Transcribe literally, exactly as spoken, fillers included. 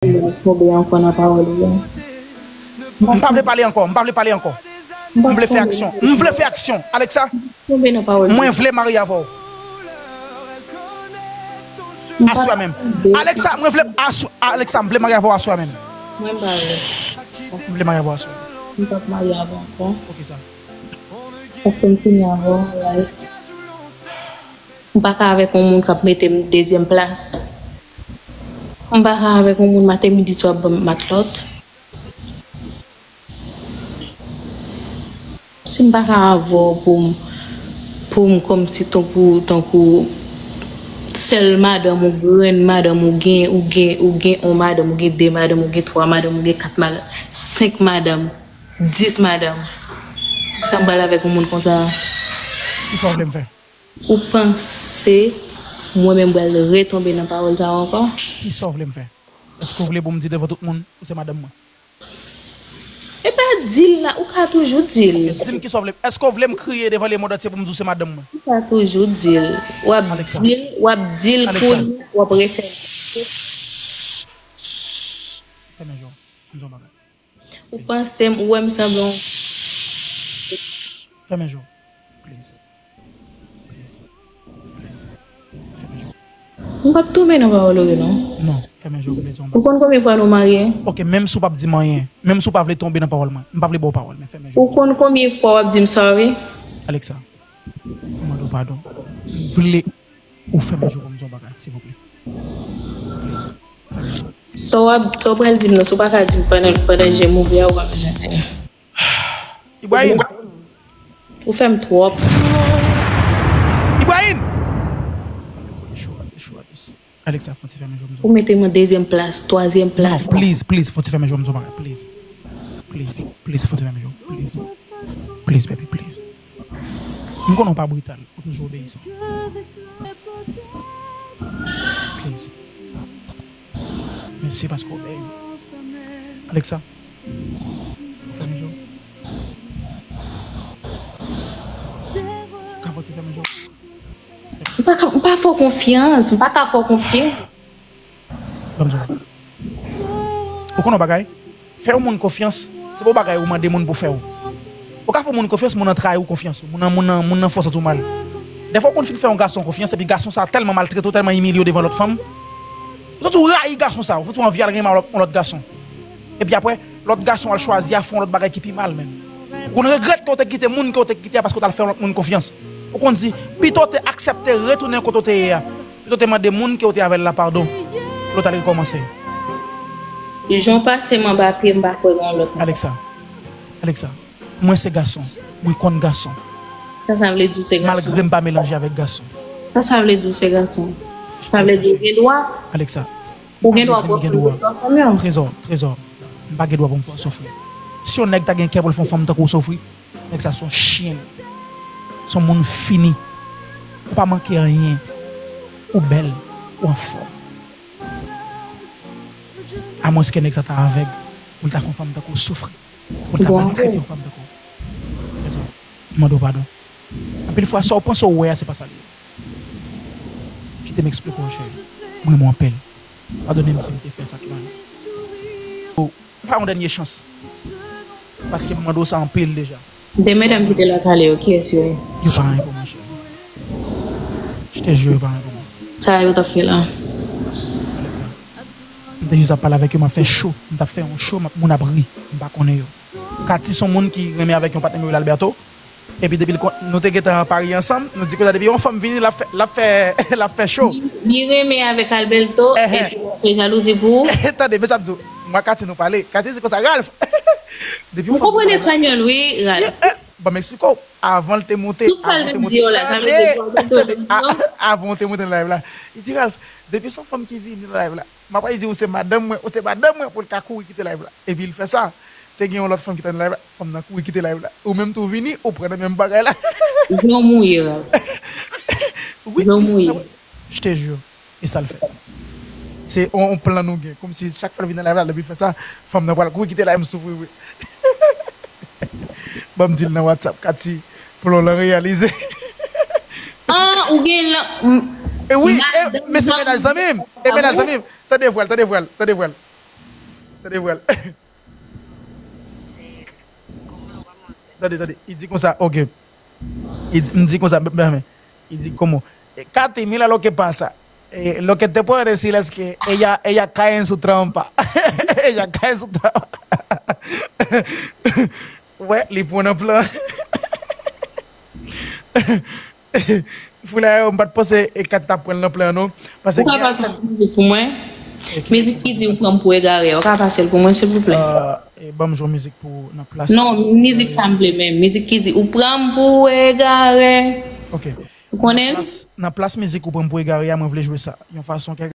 tonbe ankò nan pawòl ou yo. M pa vle pale ankò, m pa vle pale ankò. M vle fè aksyon. M vle fè aksyon. Alexa, tonbe nan pawòl ou. Mwen vle marye avè w. Aswè menm. Alexa, mwen vle asw- Alexa, m vle marye avè w aswè menm. Mwen m pa vle. M vle marye avè w aswè. M p ap marye avè w ankò. Poukisa? Paske m fini avè w, like. M pa ka avèk yon moun k ap mete m dezyèm plas. M pa ka avèk yon moun maten, midi, swa ap ban m matlòt. Si m pa ka avè w pou m, pou m kòmsi tankou, tankou sèl madanm ou, grenn madanm ou gen, ou gen, ou gen yon madanm, ou gen de madanm, ou gen twa madanm, ou gen kat madanm, senk madanm, dis madanm. Sa m pral avèk yon moun konsa? Kisa w vle m fè? Ou panse mwen menm pral retonbe nan pawòl sa ankò? Kisa w vle m fè? Èske w vle pou m di devan tout moun ou se madanm mwen? E pa di l la, ou ka toujou di l. Ok, di m kisa w vle. Èske w vle m kriye devan lemonn antye pou m di w se madanm mwen? Ou ka toujou di l. W ap di l, w ap di l kounye a, w ap refè l. Fèmen je w. M di w yon bagay. Ou panse m, ou wè m sanble yon. Fèmen je w. Please. Please. Please. Fèmen je w. M p ap tonbe nan pawòl ou yo, non. Non, fèmen je w, m vle di w yon bagay. Ou konn konbyen fwa nou marye? Ok, menm si w p ap di m anyen, menm si w pa vle tonbe nan pawòl mwen, m pa vle ba w pawòl, men fèmen je w. Ou konn konbyen fwa w ap di m sorry? Alexa, m mande w padon. M vle ou fèmen je w pou m di w yon bagay, silvouplè. Please. Fèmen je w. Sa w ap, sa w pral di m nan, si w pa ka di m pandan, pandan je m ouvè a, ou pa bezwen di m. Ibrahim! Ou fè m twòp. Ibrahim! Alexa, fò ti fèmen je w. Ou mete m an dezyèm plas, twazyèm plas. Non, please, please, fò ti fèmen je w, m di w bagay, please. Please, please, fò ti fèmen je w, please. Please, baby, please. M konnen w pa brital, ou toujou obeyisan. Please. Mèsi paske w obèyi m. Alexa, ou fèmen je w. Ka fò ti fèmen je w. M pa ka, m pa fè w konfyans, m pa ka fè w konfyans. Ban m di w. Ou konn yon bagay? Fè yon moun konfyans, se pa yon bagay ou mande moun pou fè w. Ou ka fè yon moun konfyans, moun nan trayi w konfyans ou. Moun nan, moun nan, moun nan fè w santi w mal. Dèfwa ou konn fin fè yon gason konfyans, epi gason sa a tèlman maltrete w, tèlman imilye w devan lòt fanm. Ou santi w rayi gason sa a, ou santi w anvi al renmen yon lòt, yon lòt gason. Epi apre, lòt gason al chwazi a fè yon lòt bagay ki pi mal menm. Ou konn regrèt ke w te kite moun ke w te kite a paske w t al fè yon lòt moun konfyans. Ou konn di, pito w te aksepte retounen kote w te ye a. Pito w te mande moun ke w te avè l la padon. Pou w t al rekòmanse. Jan w pase m anba pye, m pa kwè gen yon lòt moun. Alexa. Alexa. Mwen se gason. Mwen konn gason. Sa sa vle di w se gason? Malgre m pa melanje avèk gason. Sa sa vle di w se gason? Sa vle di w gen dwa? Alexa. Ou gen dwa pou w fè yon fanm yo. Trezò, Trezò. M pa gen dwa pou m fè w soufri. Si yon nèg ta gen kè pou l fè yon fanm tankou w soufri, nèg sa se yon chyen. Se yon moun fini. Ou pa manke anyen. Ou bèl. Ou anfòm. Amwenske nèg sa ta avèg, pou l ta fè yon fanm tankou w soufri. Pou l ta maltrete yon fanm tankou w. Trezò, m mande w padon. Anpil fwa, sa w panse w wè a, se pa sa l ye. Kite m eksplike w, cheri. M renmen w anpil. Padone m si m te fè sa ki mal. Ou, m pa yon dènye chans. Paske m mande w sa anpil deja. De medam ki te la talè yo, kiyès yo ye? Yo pa anyen pou mwen, cheri. Je te jure, yo pa anyen pou mwen. Sa yo t ap fè la? Alexa, m te jis ap pale avèk yo, m ap fè cho. M t ap fè yon cho, m ap, moun ap ri. M pa konnen yo. Katy se yon moun ki renmen avèk yon patnè m rele Alberto. Epi depi l kon-, nou te gentan pari ansanm, nou di konsa depi yon fanm vini, l ap fè, l ap fè, l ap fè cho. Li, li renmen avèk Alberto, epi l ap fè jalouzi pou ou. Tande, men sa m di w. Mwen ak Katy nou pale. Katy di konsa, Ralph! Depi yon fanm vini nan live la. Ou konprann espanyòl, wi, Ralph. Ban m eksplike w. Avan l te monte, avan l te monte. Tout sa l vin di yo la, sa vle di Alberto vin di yo? Avan w te monte nan live la. Li di, Ralph, depi se yon fanm ki vini nan live la, m ap di ou se madanm mwen, ou se madanm mwen, pou l ka kouri kite live la. Epi l fè sa. Te gen yon lòt fanm ki t nan live la, fanm nan kouri kite live la. Ou menm tou vini, ou pran nan menm bagay la. Jan w mouye, Ralph. Wi, jan w mouye. Je te jure. E sa l fè. Se yon, yon plan nou gen. Kòmsi chak fwa l vin nan live la, depi l fè sa, fanm nan pral kouri kite live, m soufri vre. Ban m di l nan WhatsApp, Katy, plan w lan reyalize. Ah, ou gen lan, m-, e wi, e, men se mennaj zanmi m. E mennaj zanmi m. Tande vwa l, tande vwa l, tande vwa l. Tande vwal. Tande, tande. Li di konsa, ok. Li di, m di konsa, ben, ben, li di como. Eh, Katy, mira lo que pasa. Eh, lo que te puedo decir es que ella, ella cae en su trampa. Ella cae en su trampa. Wè, li pran nan plan. Foulay, m pa t panse e Katy t ap pran l nan plan, non. Paske Ou ka pase yon ti mizik pou mwen? Mizik ki di ou pran m pou egare. Ou ka pase l pou mwen, silvouplè? Euh, e ban m jwe yon mizik pou nan plas. Non, mizik sa m vle menm. Mizik ki di ou pran m pou egare. Ok. Ou konnen l? Plas, nan plas mizik ou pran m pou egare a, mwen vle jwe sa. Yon fason kèk